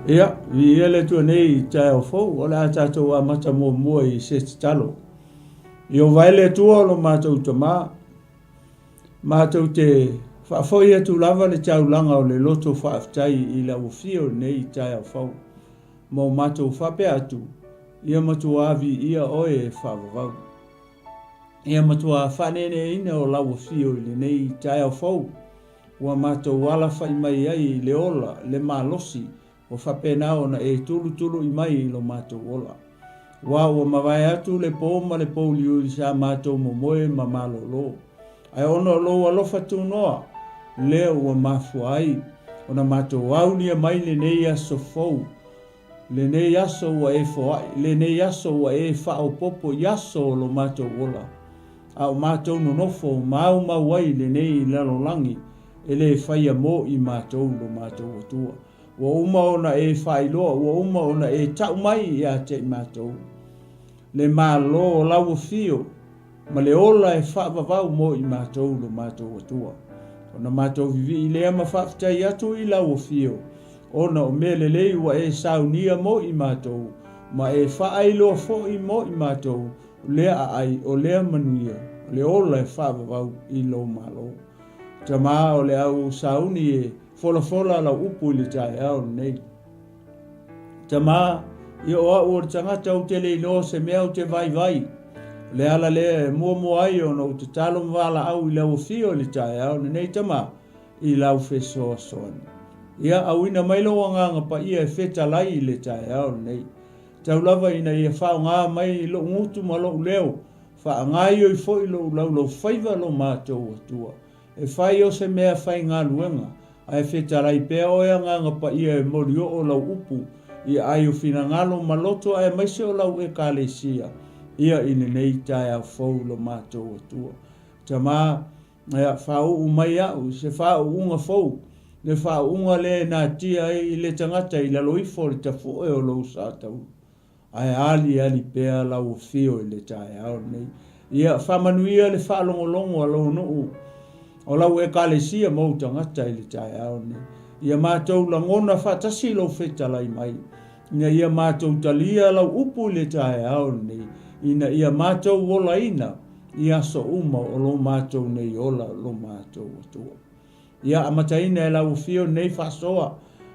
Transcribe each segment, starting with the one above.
Ia, viia le Atua nei i taeao fou, o le a tatou amata muamua i se tatalo. Ieova e le Atua o lo matou Tama, matou te faafoi atu lava le taulaga o le loto faafetai i lau afio nei i taeao fou, ma o matou faapea atu, ia matuā viia oe e faavavau. Ia matuā faaneeneeina o lau afio i lenei taeao fou, ua matou alafa'i mai ai i le ola, le malosi, ua faapena ona e tulutulu'i mai i lo matou ola. Aua ua mavae atu le po ma le pouliuli sa matou momoe ma malolo. Ae ona o lou alofa tunoa, lea ua mafua ai ona matou aulia mai lenei aso fou, Lenei aso ua e foai, lenei aso ua e faaopoopo i aso o lo matou ola, a o matou nonofo maumau ai lenei lalolagi e le faia mo i matou lo matou Atua. Ua uma ona e faailoa, ua uma ona e tau mai ia te i matou le Malo o lau afio, ma le ola e faavavau mo i matou lo matou Atua. Ona matou vivii lea ma faafetai atu i lau afio, ona o mea lelei ua e saunia mo i matou, ma e faailoa foi mo i matou lea aai o lea manuia, o le ola e faavavau i lou Malo. Tama o le au sauni e folafola lau upu i le taeao lenei. Tama, ia o au o le tagata ou te le iloa se mea ou te vaivai. O le ala lea e muamua ai ona ou tatalo ma valaau i lau afio i le taeao lenei tama, i lau fesoasoani. Ia auina mai lou agaga paia e fetalai i le taeao lenei. Tau lava ina ia faaaoga mai lou gutu ma lou leo, faagaoioi foi lou laulaufaiva lo matou Atua. E fai o se mea faigaluega, ae fetalai pea oe Agaga Paia e molioo lau upu i aai o finagalo ma loto aemaise o lau Ekalesia ia i lenei taeao fou lo matou Atua. Tama, ia faauu mai au i se faauuga fou, le faauuga lea e natia ai i le tagata i lalo ifo o le tafu'e o lou sa taulu. Ae aliali pea lau afio i le taeao lenei. Ia faamanuia le faalogologo a lou nuu o lau Ekalesia ma ou tagata i le taeao lenei. Ia matou lagona faatasi lou fetalai mai, ina ia matou talia lau upu i le taeao lenei, ina ia matou olaina i aso uma o lo matou nei ola lo matou Atua. Ia amataina e lau afio lenei faasoa,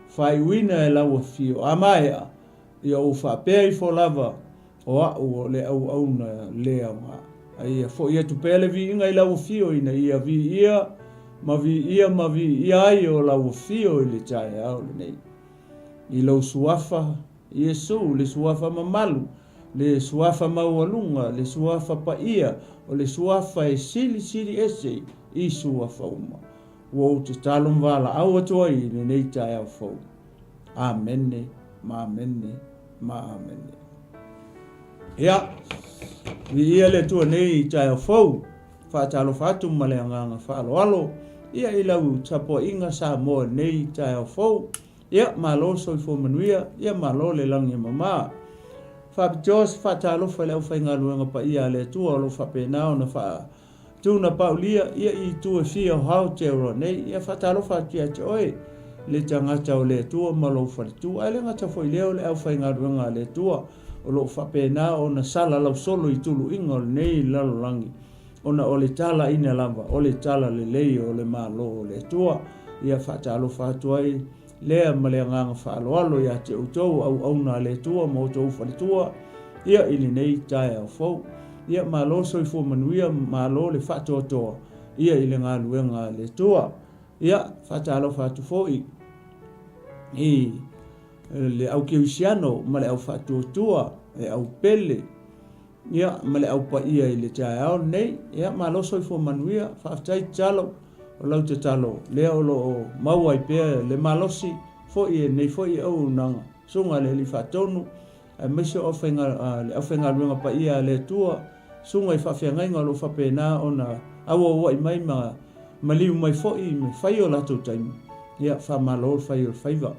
faaiuina e lau afio, a maea, Ia ou faapea ifo lava, o au o le auauna le aoga. A ia foi atu pea le viiga i lau afio ina ia viia ma viia ma viia ai o lau afio i le taeao lenei. I lou suafa, Iesu, le suafa mamalu, le suafa maualuga, le suafa paia, o le suafa e silisili ese i suafa uma. Ua ou tatalo ma valaau atu ai i lenei taeao fou. Amene ma amene ma amene. Ia, viia le Atua nei i taeao fou, faatalofa atu ma le agaga faaaloalo, ia i lau tapuaiga Samoa nei i taeao fou. Ia, malo le soifua manuia, ia malo le lagi e mama. Faapitoa se faatalofa i le aufaigaluega paia a le Atua o lo o faapena ona faa Tuna paulia ia i itu e fia o Aotearoa nei, ia faatalofa atu ia te oe, le tagata o le Atua ma lou faletu. Ae le gata foi i lea o le aufaigaluega a le Atua o lo o faapena ona salalau solo i tuluiga o lenei lalolagi, ona o le talaina lava o le talalelei o le Malo o le Atua. Ia faatalofa atu ai lea ma le agaga faaaloalo ia te outou auauna a le Atua ma outou faletua, ia i lenei taeao fou. Ia malo soifua manuia, malo le faatoatoa ia i le galuega a le Atua. Ia faatalofa atu foi i le au kerisiano ma le au faatuatua, le au pele, ia ma le au paia i le taeao lenei. Ia malo soifua manuia, faafetai tatalo, o lau tatalo lea o lo o maua ai pea le malosi foi e lenei foi auaunaga, Susuga i le Alii Faatonu, aemaise o le aufaigaluega paia a le Atua, susuga i faafeagaiga o lo o faapena ona auauai mai ma maliu mai foi ma fai o latou taimi, ia faamalo le fai o le faiva.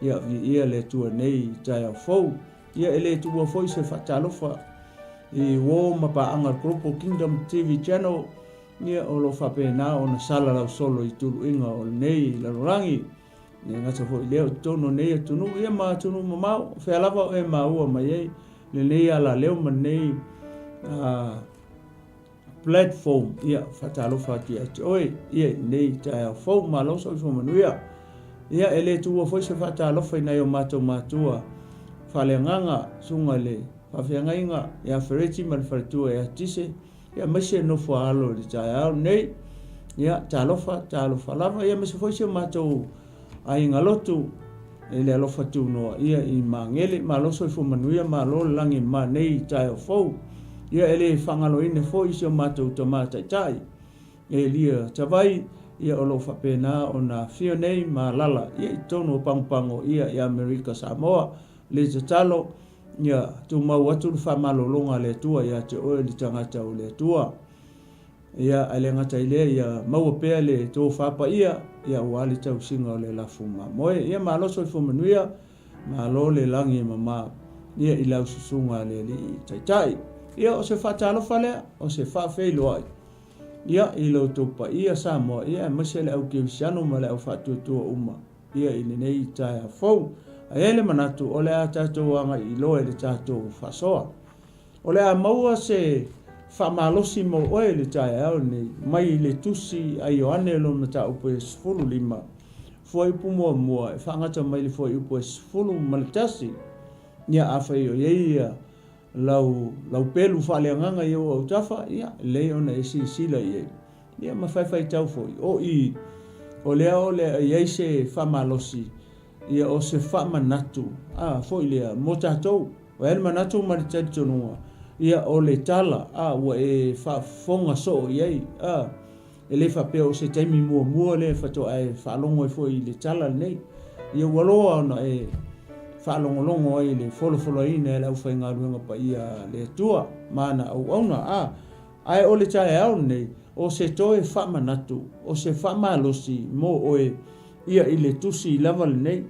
Ia viia le Atua nei i taeao fou. Ia e le tuua foi se faatalofa i uo ma paaga Global Kingdom TV Channel, ia o lo o faapena ona salalau solo i tuluiga o lenei lalolagi. Le gata foi lea o totonu o nei atunuu, ia ma atunuu mamao, o fea lava o e maua mai ai lenei alaleo ma lenei platform, ia, faatalofa atu ia te oe, ia, i lenei taeao fou, malo soifua manuia. Ia, e le tuua foi se faatalofa i nai o matou matua faaleagaga, susuga i le faafeagaiga ia Fereti ma le faletua ia Tise, ia aemaise nofo a alo i le taeao lenei. Ia, talofa, talofa lava, ia aemaise foi si o matou aiga lotu i le alofa tunoa, ia i Magele. Malo soifua manuia, malo le lagi e mama nei i taeao fou. Ia, e le faagaloina foi si o matou tama taitai, Elia Tavai, ia o lo o faapena ona afio nei ma alaala, ia i totonu o Pagopago, ia i Amerika Samoa. Le tatalo, Ia tumau atu le faamalologa a le Atua ia te oe le tagata o le Atua. Ia, ae le gata i lea, ia maua pea le tofa paia, ia aua le tausiga o le lafu mamoe. Ia malo soifua manuia, malo le lagi e mama, ia i lau susuga le Alii Taitai. Ia o se faatalofa lea, o se faafeiloai, ia i lo outou paia Samoa, ia aemaise le au kerisiano ma le au faatuatua uma. Ia i lenei taeao fou. Ae i ai le manatu o le a tatou agai loa i le tatou faasoa. O le a maua se faamalosi mo oe i le taeao lenei mai le Tusi a Ioane lona mataupu e 15, fuaiupu muamua e faagata mai le fuaiupu e 11. Ia afai o i ai ia lau, lau pelu faaleagaga i ou autafa, ia, lelei ona e silasila i ai. Ia ma faitau foi, o i, o lea o le a i ai se faamalosi, ia o se faamanatu, a, foi lea, mo tatou. Ua i ai le manatu ma le talitonuga, ia o le tala, a, ua e faafofoga soo i ai, a, e le faapea o se taimi muamua lea faatoa e faalogo ai foi i le tala lenei. Ia ua loa ona e faalogologo ai i le folafolaina e le aufaigaluega paia a le Atua ma ana auauna, a, Ae o le taeao lenei, o se toe faamanatu, o se faamalosi mo oe ia i le tusi lava lenei.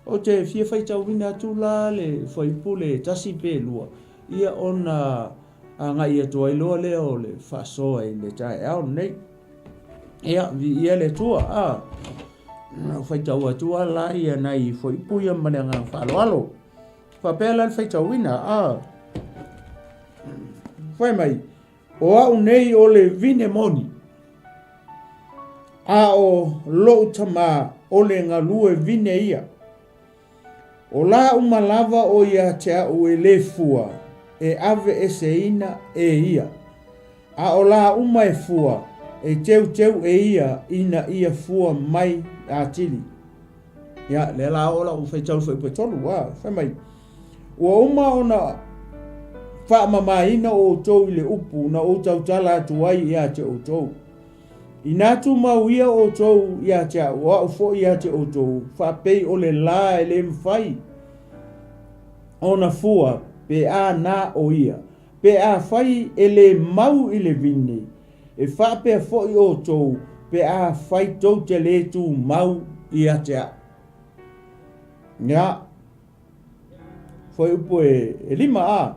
Ou te fia faitauina atu la le fuaiupu le tasi pe lua, ia ona agai atu ai loa lea o le faasoa i le taeao lenei. Ia, viia le Atua, a, ua faitau atu lava la ia nai fuaiupu ia ma le agaga faaaloalo. Faapea la le faitauina, a, Fai mai, o au nei o le vine moni, a o lou tamā o le galue vine ia. O la uma lava o ia te au e le fua, e aveeseina e ia. A o la uma e fua, e teuteu e ia ina ia fua mai atili. Ia, lea la oo lau faitau foi pe tolu, a, fai mai, ua uma ona faamamaina outou i le upu na ou tautala atu ai ia te outou. Inā tumau ia outou ia te au, o au foi ia te outou, faapei o le lā e le mafai ona fua pe a na o ia, pe afai e le mau i le vine, E faapea foi outou pe afai tou te lē tumau ia te au. Ia, fuaiupu e lima a.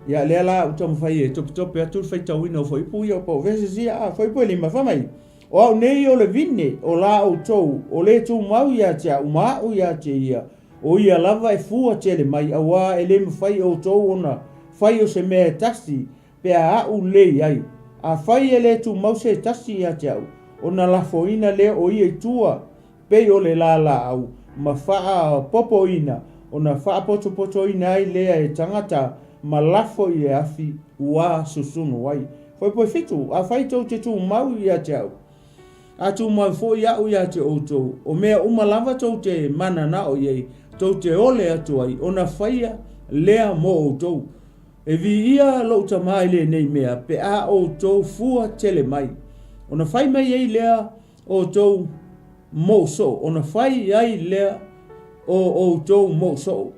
Ia, lea la ua taumafai e topetope atu le faitauina o fuaiupu ia po o verses ia a. Fuaiupu e lima, fai mai, O au nei o le vine, o la outou, o lē tumau ia te au ma aʻu ia te ia, o ia lava e fua tele mai, auā e lē mafai e outou ona fai o se mea e tasi, Pe a aʻu le i ai. Afai e le tumau se tasi ia te au, ona lafoina lea o ia i tua, pei o le lalaau, ma faapopoina, ona faapotopotoina ai lea e tagata ma lafo i le afi ua susunu ai. Fuaipue 7, Afai tou te tumau ia te au, a tumau foi aʻu ia te outou, o mea uma lava tou te mananao i ai, tou te ole atu ai, ona faia lea mo outou. E viia lou Tama i lenei mea, pe a outou fua tele mai, ona fai mai ai lea o outou mou soo, ona fai ai lea o outou mou soo.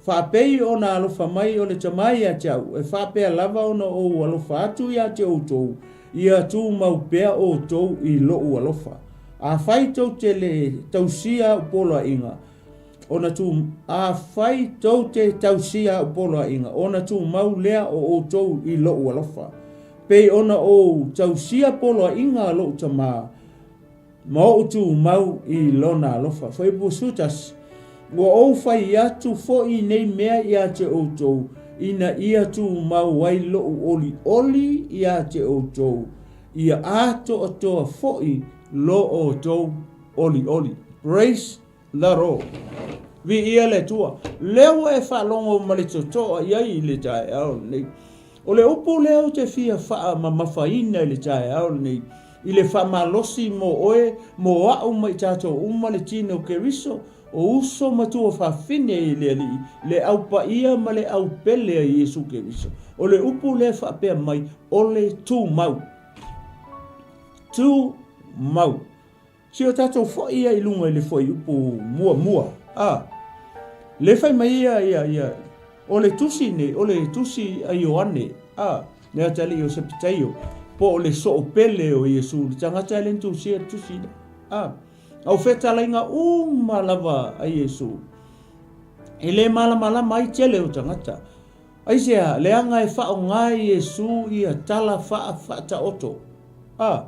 Faapei ona alofa mai o le Tama ia te au, e faapea lava ona ou alofa atu ia te outou, ia tumau pea outou i lou alofa. Afai tou te le tausia au poloaiga, Ona tū, afai tou te tausia au poloaiga, ona tumau lea o outou i lou alofa. Pei ona ou tausia poloaiga a lou Tamā. Ma ou tumau i lona alofa. Fuaiupu 11, Ua ou fai atu foi nei mea ia te outou, ina ia tumau ai lou olioli ia te outou, ia atoatoa foi lo outou olioli. Praise the Lord. Viia le Atua. Lea ua e faalogo ma le totoa i ai i le taeao lenei. O le upu lea ou te fia faamamafaina i le taeao lenei, i le faamalosi mo oe, mo a'u ma i tatou uma le tino Keriso, o uso ma tuafafine i le Alii, le Au Paia ma le Au Pele a Iesu Keriso. O le upu lea e faapea mai, o le tumau. Tumau. Si o tatou foi ia i luga i le fuaiupu muamua, a, le fai mai ia, ia, ia, o le tusi nei, o le tusi a Ioane, a, le atalii o Sepetaio, po o le soopele o Iesu, le tagata e le na tusia le tusi lea, a, au fetalaiga uma lava a Iesu, e le malamalama ai tele o tagata. Aisea, leaga e faaaoga e Iesu ia tala faa-faataoto. A,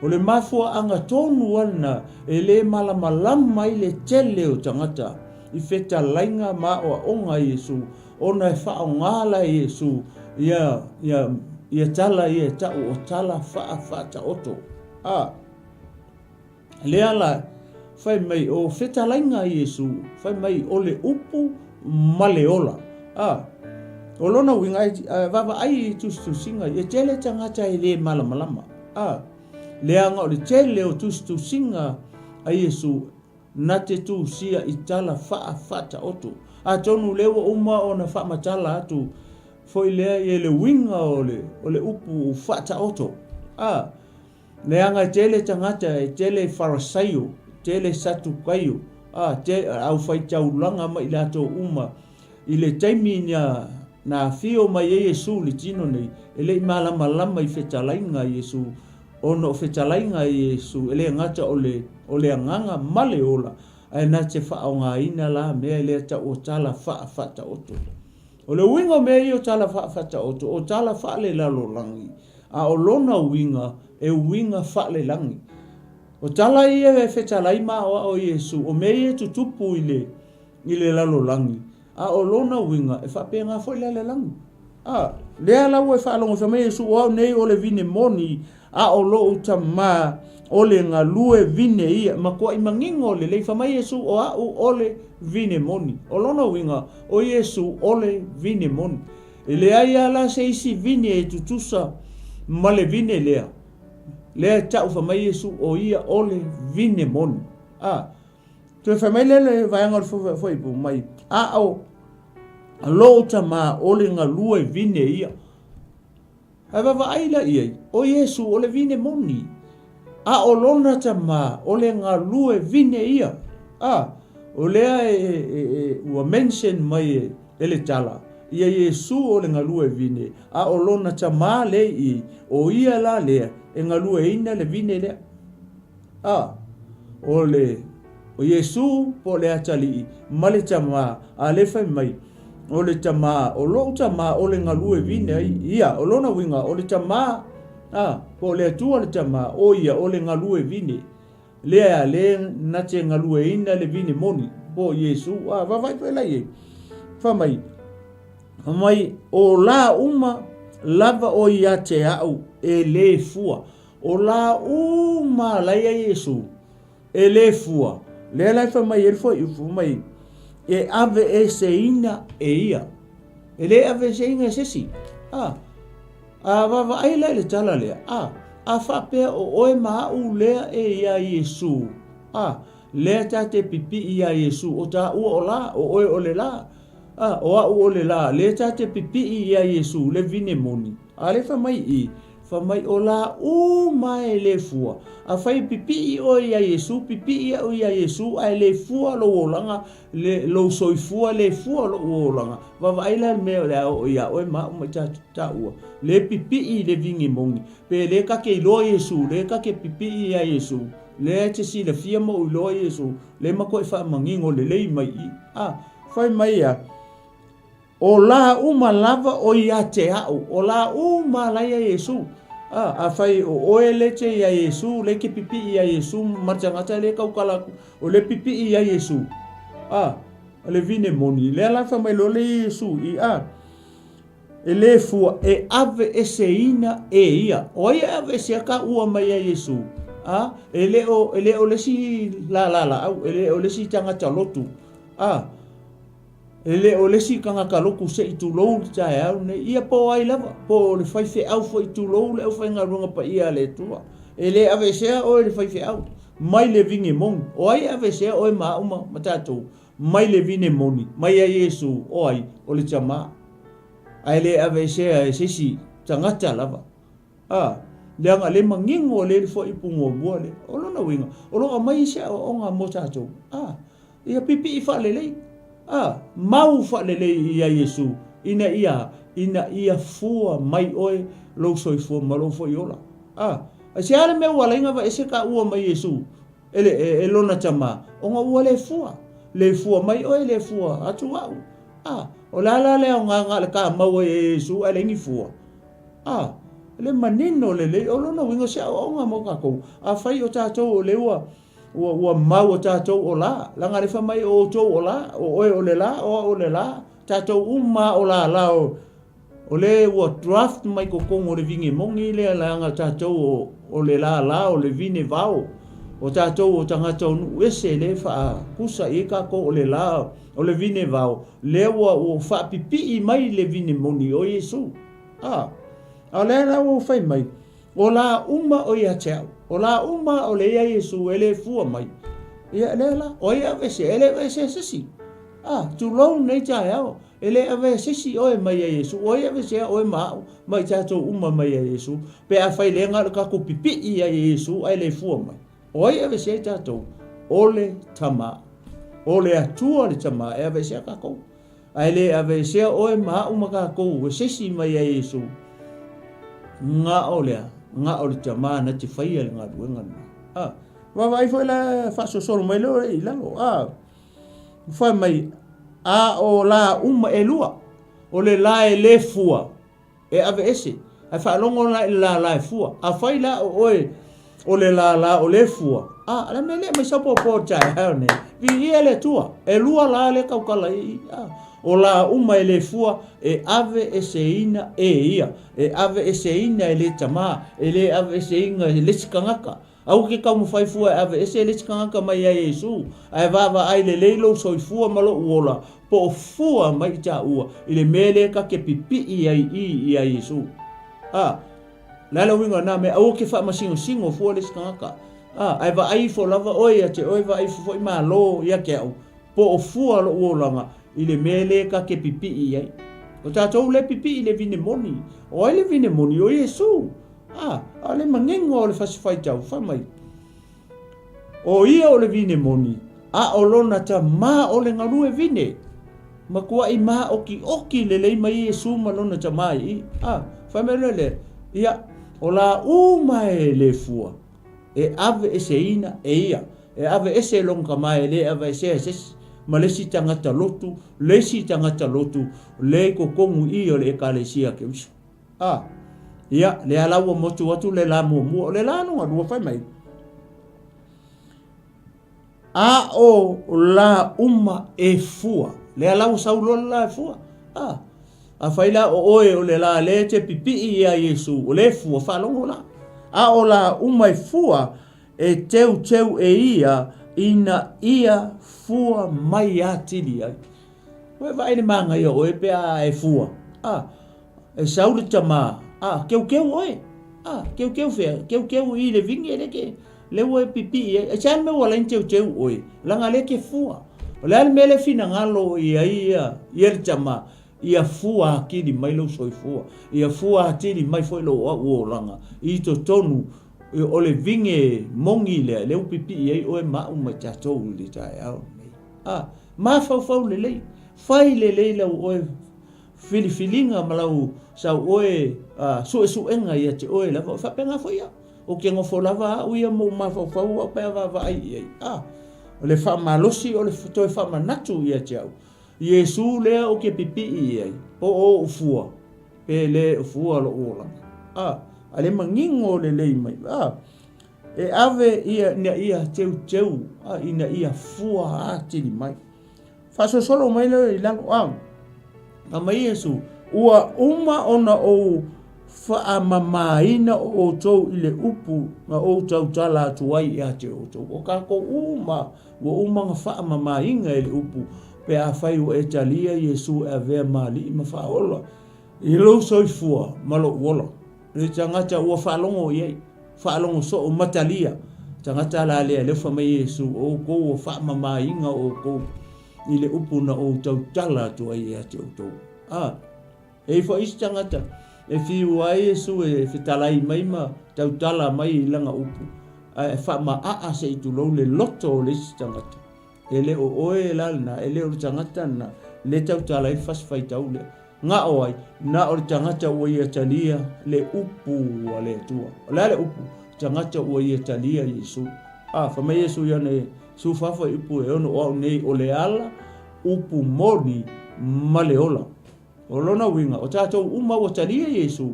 o le mafuaaga tonu a lena e le malamalama ai le tele o tagata i fetalaiga ma aoaoga a Iesu, ona e faaaoga la e Iesu ia, ia, ia tala ia e tau o tala faa-faataoto. A. Lea la, fai mai, o fetalaiga a Iesu, fai mai, o le upu ma le ola. A, o lona uiga, e vaavaai i tusitusiga, e tele tagata e le malamalama. A, leaga o le tele o tusitusiga a Iesu, na te tusia i tala faa-faataoto. Atonu lea ua uma ona faamatala atu foi lea i le uiga o le, o le upu faataoto. A, Leaga e tele tagata, e tele Farasaio, tele Satukaio, a, te, aufaitaulaga ma i latou uma. I le taimi na, na afio mai ai Iesu i le tino nei, e le i malamalama i fetalaiga a Iesu, ona o fetalaiga a Iesu e le gata o le, o le agaga ma le ola, ae na te faaaogaina la mea lea tau o tala faa-faataoto. O le uiga o mea ia o tala faa-faataoto, o tala faale-lalolagi, a o lona uiga, e uiga faalelagi. O tala ia e fetalai ma aoao Iesu, o mea ia e tutupu i le, i le lalolagi, a o lona uiga, e faapena foi la le lagi. A, lea la ua e faalogo fai mai Iesu, o au nei o le vine moni, a o lou Tama o le galue vine ia. Matuai manino lelei, fai mai Iesu, o au o le vine moni. O lona uiga, o Iesu o le vine moni. E leai lava la se isi vine e tutusa ma le vine lea, lea e tau fai mai Iesu o ia o le vine moni. A, toe fai mai lea le vaega o le fuaiupu mai, a o lou Tama o le galue vine ia. Ae vaavaai la i ai, o Iesu o le vine moni, a o lona Tama o le galue vine ia. A, o lea e, e, e, ua mention mai e, e le tala, ia Iesu o le galue vine, a o lona Tama le i, o ia la lea e galueina le vine lea. A, o le, o Iesu po o le Atalii ma le Tama, a le fai mai, o le Tama, o lou Tama o le galue vine ai ia, o lona uiga, o le Tama, a, po o le Atua le Tama, o ia o le galue vine, lea le na te galueina le vine moni, po o Iesu, a, vaavaai foi la i ai, fai mai, fai mai, o la uma lava o ia te au e le fua. O la uma la ia Iesu, e le fua, lea la e fai mai ai le fuaiupu, fai mai, e aveeseina e ia. E le aveeseina e se isi. A, a vaavaai la i le tala lea, a, a faapea o oe ma a'u lea e iā Iesu, a, lea ta te pipii iā Iesu, o tāua o la, o oe o le la, a, o a'u o le la, lea ta te pipii iā Iesu, le vine moni. A lea fai mai i, Fai mai, O la uma e le fua. Afai e pipii oe iā Iesu, pipii au iā Iesu, a e le fua lou olaga, le, lou soifua, le fua loʻu olaga. Vaavaai la le mea o le a oo iā oe ma aʻu ma i taua. Le pipii i le vine moni. Pe le ta te iloa Iesu, le ta te pipii iā Iesu, lea e te silafia ma ou iloa Iesu, le matua e faamanino lelei mai i. A, fai mai ia, O la uma lava o ia te a'u, o la uma la ia Iesu. A, afai o oe le e te iā Iesu, le e te pipii iā Iesu ma le tagata lea e tautala atu, o le pipii iā Iesu. A, o le vine moni, lea la fai mai loa le Iesu i a, e le fua e aveeseina e ia. O ai e aveesea ka ua mai iā Iesu? A, e le o, e le o le isi lālā laau, e le o le isi tagata lotu. A, E le o le isi tagata lotu se i tulou le taeao lenei, ia po o ai lava, po o le faifeau foi tulou le aufaigaluega paia a le Atua. E le aveesea oe le faifeau mai le vine moni. O ai e aveesea oe ma au ma, ma tatou mai le vine moni, mai ia Iesu, o ai? O le Tama. Ae le aveesea e se isi tagata lava. A, leaga le manino o le fuaiupu muamua lea. O lona uiga, o lo o aumai se aoaoga mo tatou. A, ia pipii faalelei. A, mau faalelei ia Iesu, ina ia, ina ia fua mai oe lou soifua ma lou foi ola. A, aisea le mea ua ala ai ona aveese ka ua mai Iesu e, le, e, e lona tama, ona ua le fua. Le fua mai oe, le fua atu au. A, o le a la le aoga na o le kamau ai e Iesu ae leai ni fua? A, le manino lelei, o lona uiga o se aoaoga mo tatou. Afai o tatou o lea ua, ua, ua mau o tatou o la, leaga le fai mai o outou o la, o oe o le la, o au o le la, tatou uma o lala o, o le ua draft mai totonu o le vine moni lea leaga tatou o, o le lala o le vine vao, o tatou o tagata o nuu ese lea e faatusa i ai tatou o le la o le vine vao, lea ua, ua faapipii mai le vine moni o Iesu. A, a o lea la ua fai mai, o la uma o ia te au, o la uma o le ia Iesu e le fua mai. Ia, lea la, o ai e aveesea? E le aveesea se isi. A, tulou nei taeao, e le avea se isi oe mai ia Iesu. O ai e aveesea oe ma au, ma i tatou uma mai ia Iesu, pe afai lea na o le tatou pipii ia Iesu ae le fua mai. O ai e aveesea i tatou? O le Tama. O le Atua le Tama e aveesea tatou. Ae le aveesea oe ma au ma tatou e se isi mai ia Iesu. Na o lea, na o le Tama na te faia le galuega lena. A, vaavaai foi la faasolosolo mai lea o i lalo. A, fai mai, a o la uma e lua, o le la e le fua, E aveese, ae faalogo la i le lala e fua. Afai la o oe o le lala o le fua, a, o le mea lea mai sau popo o taeao nei. Viia le Atua, e lua la le tautala i i, a. O la uma e le fua, e aveeseina e ia, e aveeseina e le tama, e le aveeseina e le isi tagata. Aua ke taumafai fua e aveese le isi tagata mai ia Iesu, ae vaavaai lelei lou soifua ma lou ola, po o fua mai i taua i le mea lea ta te pipii ai i ia Iesu. A, le a le uiga o na mea, aua ke faamasinosino fua le isi tagata. A, ae vaai ifo lava oe ia te oe, vaai ifo foi Malo ia te au, po o fua lou olaga i le mea lea ta te pipii ai. O tatou lea pipii i le vine moni. O ai le vine moni? O Iesu. A, a o le manino o le fasi faitau, fai mai, O ia o le vine moni, a o lona tamā o le galue vine. Matuaʻi māʻokiʻoki lelei mai Iesū ma lona tamā i i. A, fai mai loa lea, ia, o la uma e le fua, e aveeseina e ia, e aveese e lona tamā e le aveesea e se isi, ma le isi tagata lotu, le isi tagata lotu, le i totonu i i o le Ekalesia Keriso. A, ia, lea la ua motu atu le la muamua. O le la lona lua fai mai. A o la uma e fua. Lea la ua sau loa le la e fua. A, afai la o oe o le la lea e te pipii ia Iesu, o le fua, faalogo la. A o la uma e fua, e teuteu e ia ina ia fua mai atili ai. Ua e vaai i le manaia o oe pe a e fua. A, E sau le tama, a, keukeu oe. A, keukeu fea, keukeu i le vine le ke, le ua e pipii ai. Aisea le mea ua ala ai ona teuteu oe, leaga lea e te fua. O le a le mea lea e finagalo i ai ia, ia le tama, ia fua atili mai lou soifua, ia fua atili mai foi lou au olaga i totonu o le vine moni lea, lea ua pipii ai oe ma au ma i tatou i le taeao lenei. A, mafaufau lelei, fai lelei lau oe filifiliga ma lau sau oe suesuega ia te oe lava, o faapena foi au. Ou te nofo lava au ia ma ou mafaufau au pe a vaavaai i ai. A, o le faamalosi o le toe faamanatu ia te au. Iesu lea ou te pipii i ai, po o ou fua, pe le o fua lou olaga. A, A le manino lelei mai. A, e ave ia ina ia teuteu, a, ina ia fua atili mai. Faasolosolo mai lea i lalo, a, fai mai Iesu, Ua uma ona ou faamamaina o outou i le upu na ou tautala atu ai ia te outou. O tatou uma, ua uma ona faamamaina e le upu, pe afai ua e talia Iesu e avea ma Alii ma Faaola i lou soifua ma lou ola. Le tagata ua faalogo i ai, faalogo soo ma talia. Tagata la lea, lea ua fai mai Iesu, o outou ua faamamaina outou i le upu na ou tautala atu ai ia te outou. A, e i ai foi isi tagata e fiu ai Iesu e fetalai mai ma tautala mai i lana upu, ae faamaaa se i tulou le loto o le isi tagata. E le o oe la lena, e le o le tagata lena le tautala ai le fasi faitau lea. Na o ai? Na o le tagata ua ia talia le upu a le Atua. O le a le upu? Tagata ua ia talia Iesu. A, fai mai Iesu ia nei, 14 fuaiupu e 6 o au nei o le ala, upu moni ma le ola. O lona uiga, o tatou uma ua talia Iesu,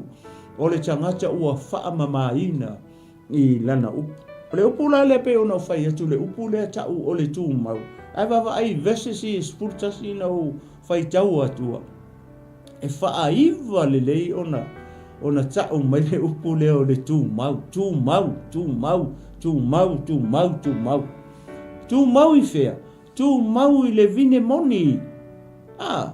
o le tagata ua faamamaina i lana upu. O le upu la lea pei ona ou fai atu, le upu lea ta'u o le tumau. Ae vaavaai i verses ia 11 na ou faitau atua, e faaiva lelei ona ona ta'u mai le upu lea o le tumau, tumau, tumau, tumau, tumau, tumau. Tumau i fea? Tumau i le vine moni. A,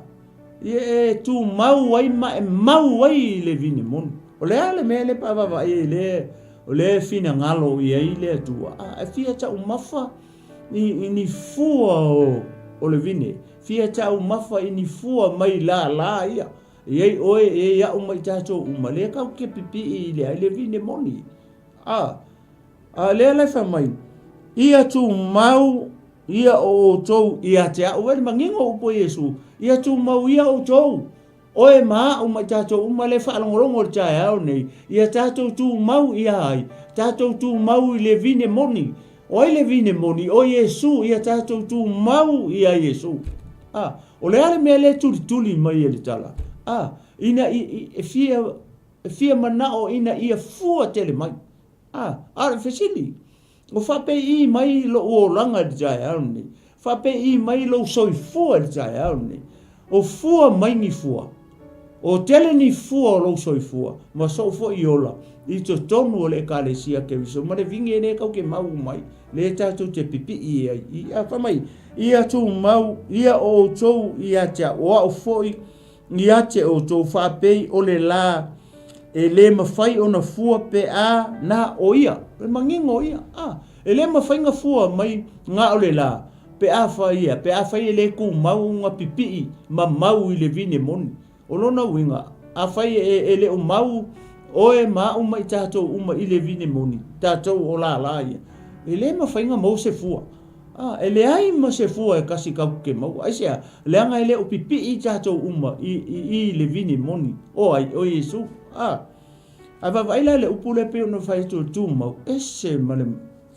ia e tumau ai ma e mau ai i le vine moni. O le a le mea lea pe a vaavaai ai lea, o lea e finagalo i ai le Atua? A, e fia taumafa i, i ni fua o, o le vine. Fia taumafa i ni fua mai lālā ia. E i ai oe, e i ai au ma i tatou uma, lea tatou te pipii i le ai le vine moni. A, a lea la e fai mai, ia tumau ia o outou ia te au. Vaai le manino o upu a Iesu, ia tumau ia outou, oe ma au ma i tatou uma lea e faalogologo i le taeao nei, ia tatou tumau ia ai, tatou tumau i le vine moni. O ai le vine moni? O Iesu, ia tatou tumau ia Iesu. A, o le a le mea lea e tulituli mai e le tala? A, ina i, e fia, e fia manao ina ia fua tele mai. A, a o le fesili, o faapei mai lou olaga i le taeao lenei? Faapei mai lou soifua i le taeao lenei? O fua mai ni fua? O tele ni fua o lou soifua ma sou foi ola i totonu o le Ekalesia Keriso ma le vine lea tatou te mau mai, lea tatou te pipii ai. I, a, fai mai, ia tumau ia o outou ia te au, o au foi ia te outou faapei o le la e le mafai ona fua pe a na o ia. E manino ia. A, e le mafai na fua mai na o le la pe a fai ia, pe a fai e le tumau na pipii ma mau i le vine moni. O lona uiga, afai e, e le o mau oe ma au ma i tatou uma i le vine moni, tatou o lālā ia, e le mafai na maua se fua. A, e leai ma se fua e kasi tatou te maua. Aisea? Leaga e le o pipii tatou uma i, i, i le vine moni. O ai? O Iesu. A, a vaavaai la i le upu lea pei ona fai atu o le tumau, ese ma le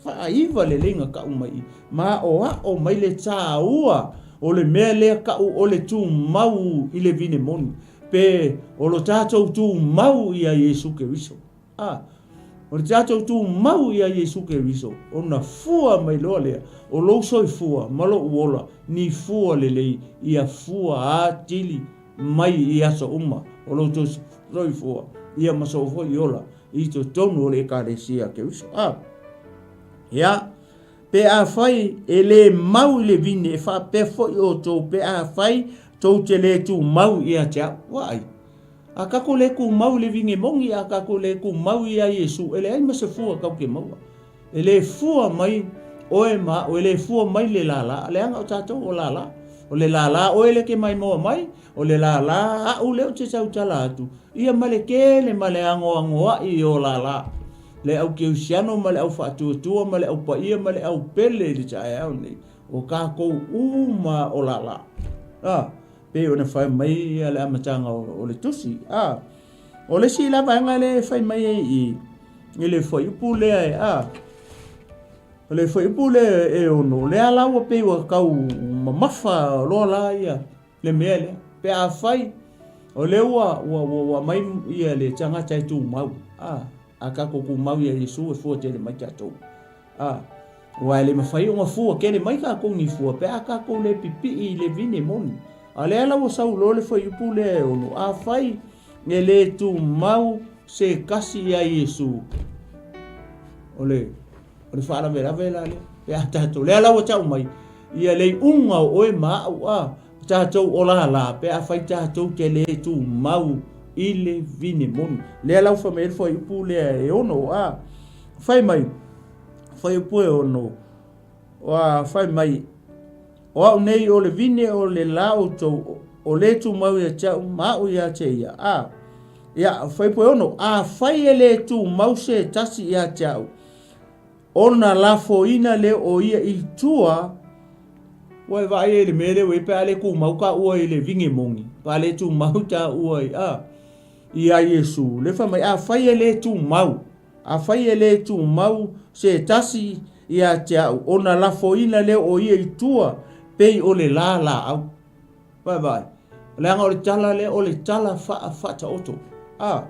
faaiva lelei na tau mai i, ma aoao mai le tāua o le mea lea tau o le tumau i le vine moni, pe o lo tatou tumau ia Iesu Keriso. A, o le tatou tumau ia Iesu Keriso, ona fua mai loa lea o lou soifua ma lou ola ni fua lelei ia fua atili mai i aso uma o lou soifua ia ma sou foi ola i totonu o le Ekalesia Keriso. A, ia, pe afai e le mau i le vine, e faapea foi outou pe afai tou te le tumau ia te au. Vaai. A tatou le tumau i le vine moni, a tatou le tumau ia Iesu, e leai ma se fua tatou te maua. E le fua mai oe ma au, e le fua mai le lālā, leaga o tatou o lālā. O le lālā oe lea e te maimoa mai, o le lālā aʻu lea ou te tautala atu, ia ma le tele ma le anoanoaʻi o lālā. Le au kerisiano ma le au faatuatua ma le au paia ma le au pele i le taeao nei, o tatou uma o lālā. A. Pei ona fai mai le amataga o le tusi. A, o le isi la vaega lea e fai mai ai i i le fuaiupu lea e a, o le fuaiupu lea e ono, lea la ua pei ua tau mamafa loa la ia le mea lea. Pe afai o lea ua, ua, ua, ua aumai ia le tagata e tumau, a. A tatou tumau ia Iesu e fua tele mai tatou. A, aua e le mafai ona fua tele mai tatou ni fua pe a tatou le pipii i le vine moni. A lea la ua sau loa le fuaiupu lea e ono, afai e le tumau se tasi ia Iesu, o le, o le faalavelave la lea, pe a tatou, lea la ua tau mai, ia le iuga o oe ma au, a, tatou ola la, pe afai tatou te le tumau i le vine moni. Lea la ua fai mai ai le fuaiupu lea e ono, a, fai mai, fuaiupu e ono, a, fai mai, O au nei o le vine o le la outou, o le tumau ia te au ma au ia te ia. A, ia, fuaiupu e ono, afai e le tumau se tasi ia te au, ona lafoina lea o ia i tua, ua e vaai ai i le mea lea ua i ai pe a le tumau taua i le vine moni, pe a le tumau taua i, a, ia Iesu, lea fai mai, afai e le tumau, Afai e le tumau se tasi ia te au, ona lafoina lea o ia i tua, pei o le la laau. Vaevae, leaga o le tala lea o le tala faa-faataoto. A,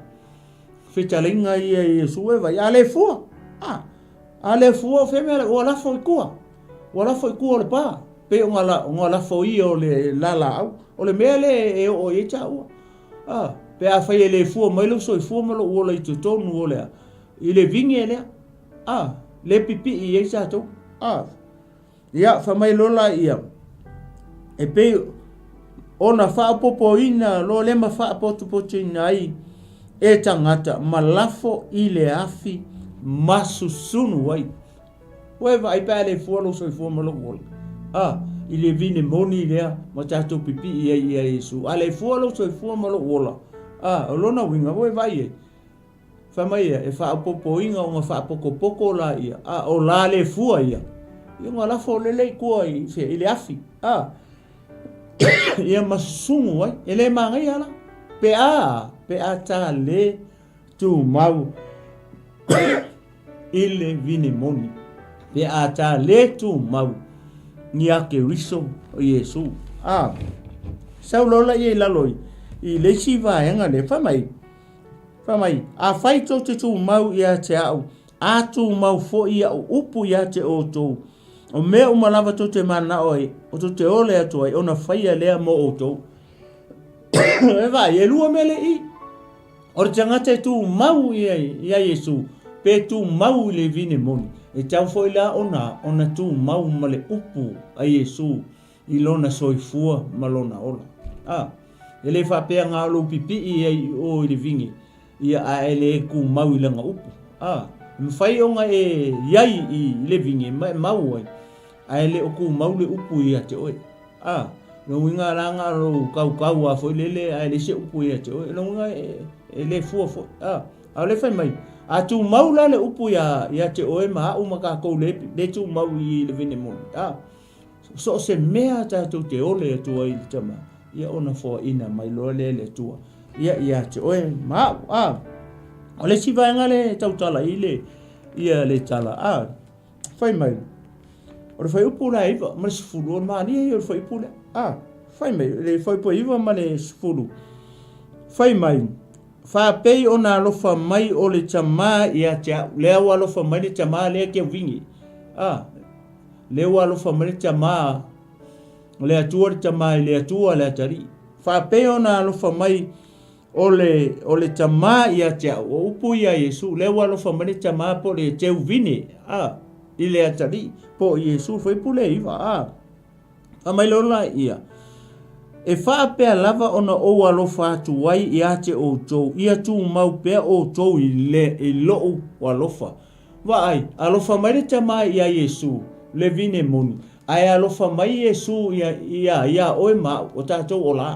fetalaiga ia i Iesu e vai, a le fua, a, a le fua o fea mea, ua lafo i tua, ua lafo i tua o le pa, pei o nga lafo ia o le la laau. O le mea lea e oo i ai taua. A, pe afai e le fua mai lou soifua ma lou ola i totonu o le a, i le vine lea, a, le pipii ai tatou. A, ia, fai mai loa laia, e pei ona faaopoopoina loa lea ma faapotopotoina ai e tagata ma lafo i le afi ma susunu ai. Ua e vaai pe a le fua lou soifua ma lou ola. A, i le vine moni lea ma tatou pipii ai ia Iesu. A le fua lou soifua ma lou ola. A, o lona uiga, ua e vaai ai. Fai mai ia, e faaopoopoina ona faapokopoko la ia. A, o la le fua ia. Ia ona lafo lele i tua i, i le afi. A, ia ma susugu ai. E le manaia la. Pe a, pe a ta le tumau i le vine moni, pe a ta le tumau ia Keriso o Iesu. A, sau loa la ia i lalo i, i le isi vaega lea, fai mai, fai mai, afai tou te tumau ia te au, a tumau foi au upu ia te outou, o mea uma lava tou te manao ai, o tou te ole atu ai, ona faia lea mo outou. E vaai, e lua mea le i. O le tagata e tumau ia ia Iesu, pe tumau i le vine moni, e tau foi la ona ona tumau ma le upu a Iesu i lona soifua ma lona ola. A, e le faapea na o lou pipii ai i o i le vine, ia a e le tumau i lana upu. A, e mafai ona e iai i le vine ma e mau ai, ae le o tumau le upu ia te oe. A, lona uiga la na o lou kaukau a foi lele ae leai se upu ia te oe. Lona uiga e, e le fua foi. A, a o le fai mai, a tumau la le upu ia, ia te oe ma au ma tatou le, le tumau i le vine moni. A, so o se mea tatou te ole atu ai i le tama, ia ona foaina mai loa lea le Atua. Ia, ia te oe ma au. A, o le isi vaega le tautala i le, ia le tala. A, Fai mai, o le fuaiupu la e 9 ma le 10, o le malie ia o le fuaiupu lea. A, fai mai, le fuaiupu e 9 ma le 10. Fai mai, faapei ona alofa mai o le tamā ia te au. Lea ua alofa mai le tamā lea ke uvingi. A, lea ua alofa mai le tamā, le Atua le tamā i le Atua le Atalii. Faapei ona alofa mai O le, o le Tamā ia te au, o upu ia a Iesu, lea ua alofa mai le Tamā po o le Teuvine, a, i le Atalii, po o Iesu, fuaiupu lea e 9, a. Fai mai loa la ia, E faapea lava ona ou alofa atu ai ia te outou, ia tumau pea outou i le, i lou alofa. Vaai, alofa mai le Tamā ia Iesu, le vine moni, ae alofa mai Iesu ia, ia, ia oe ma au, o tatou ola.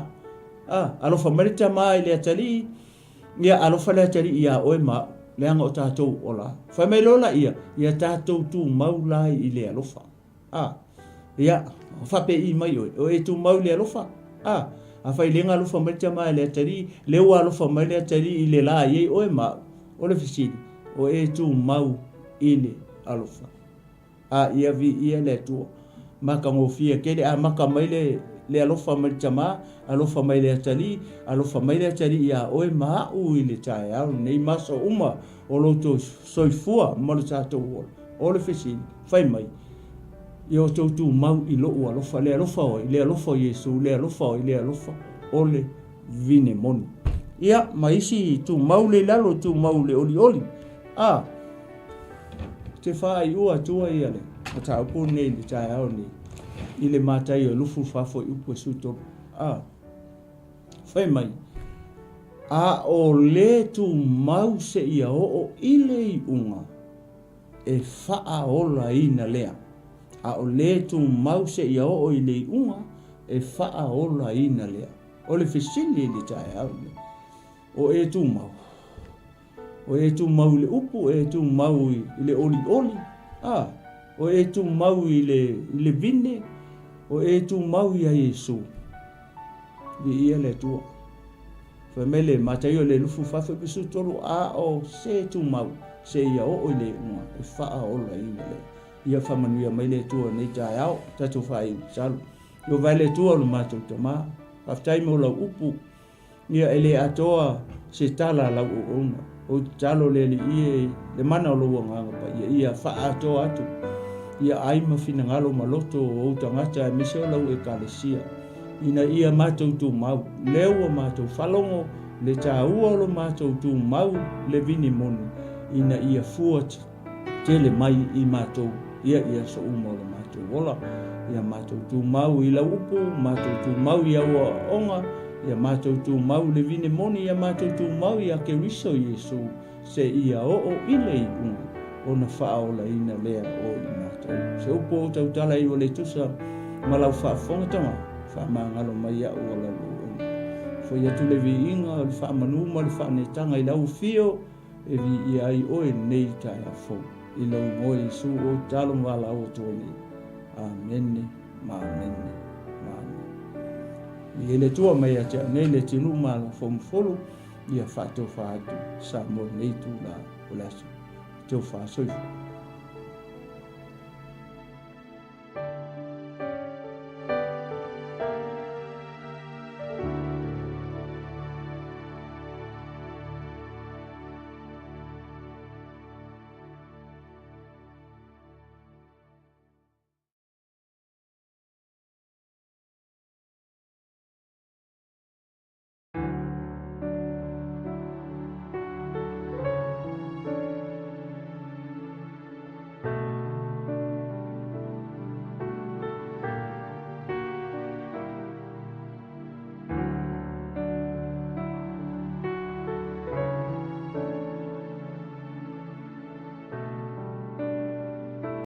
A, alofa mai le Tama i le Atalii, ia alofa le Atalii iā oe ma au, leaga o tatou ola. Fai mai loa laia, ia tatou tumau la i le alofa. A, ia, faapei mai oe, o e tumau i le alofa. A, afai le ga alofa mai le Tama i le Atalii, lea ua alofa mai le Atalii i le la i ai oe ma au. O le fesili, o e tumau i le alofa. A ia viia le Atua. Matagofie tele, amata mai le Le alofa mai le Tama, alofa mai le Atalii, alofa mai le Atalii iā oe ma aʻu i le taeao lenei ma aso uma o lo outou soifua ma lo tatou ola. O le fesili, fai mai, ia outou tumau i loʻu alofa, le alofa o ai? Le alofa o Iesu, le alofa o ai? Le alofa o le vine moni. Ia, ma isi tumau le i lalo, tumau le olioli. A, te faaiua atua ia le mataupu lenei i le taeao lenei, i le Mataio e 24 fuaiupu e 13. A, fai mai, a o le tumau seia oo i le iuga, e faaolaina lea. A o le tumau seia oo i le iuga, e faaolaina lea. O le fesili i le taeao lenei, o e tumau? O e tumau i le upu, o e tumau i le olioli, a, o e tumau i le, i le vine, o e tumau ia Iesu. Viia le Atua. Fai mai le Mataio le lufu fafo i pisu tolu, a o se tumau, se ia oo i le iuga, e faaolaina lea. Ia faamanuia mai le Atua nei taeao, tatou faaiu tatalo. Ieova e le Atua o lo matou Tama, faafetai mo lau upu, Ia e le atoa se tala a lau auauna. Ou te tatalo le Alii e i le mana o lou Agaga Paia, ia faaatoa atu ia ai ma finagalo ma loto o ou tagata aemaise o lau Ekalesia, ina ia matou tumau, lea ua matou faalogo le taua o lo matou tumau le vini moni, ina ia fua tele mai i matou ia i aso uma o lo matou ola. Ia matou tumau i lau upu, matou tumau i au aoaoga, ia matou tumau i le vine moni, ia matou tumau ia Keriso Iesu, seia oo i le iuga, ona faaolaina lea o i matou. Se upu ou tautala ai ua le tusa ma lau faafofogatanga, faamagalo mai au o lau auauna. Foi atu le viiga o le faamanu ma le faanetaga i lau afio, E viia ai oe lenei taeao fou. I lou igoa Iesu ou tatalo ma valaau atu ai nei. Amene ma amene ma amene. Viia le Atua mai ia te au nei le atunuu ma Alofomufulu, ia faatofa atu Samoa i lenei itula o le aso. Tofa soifua.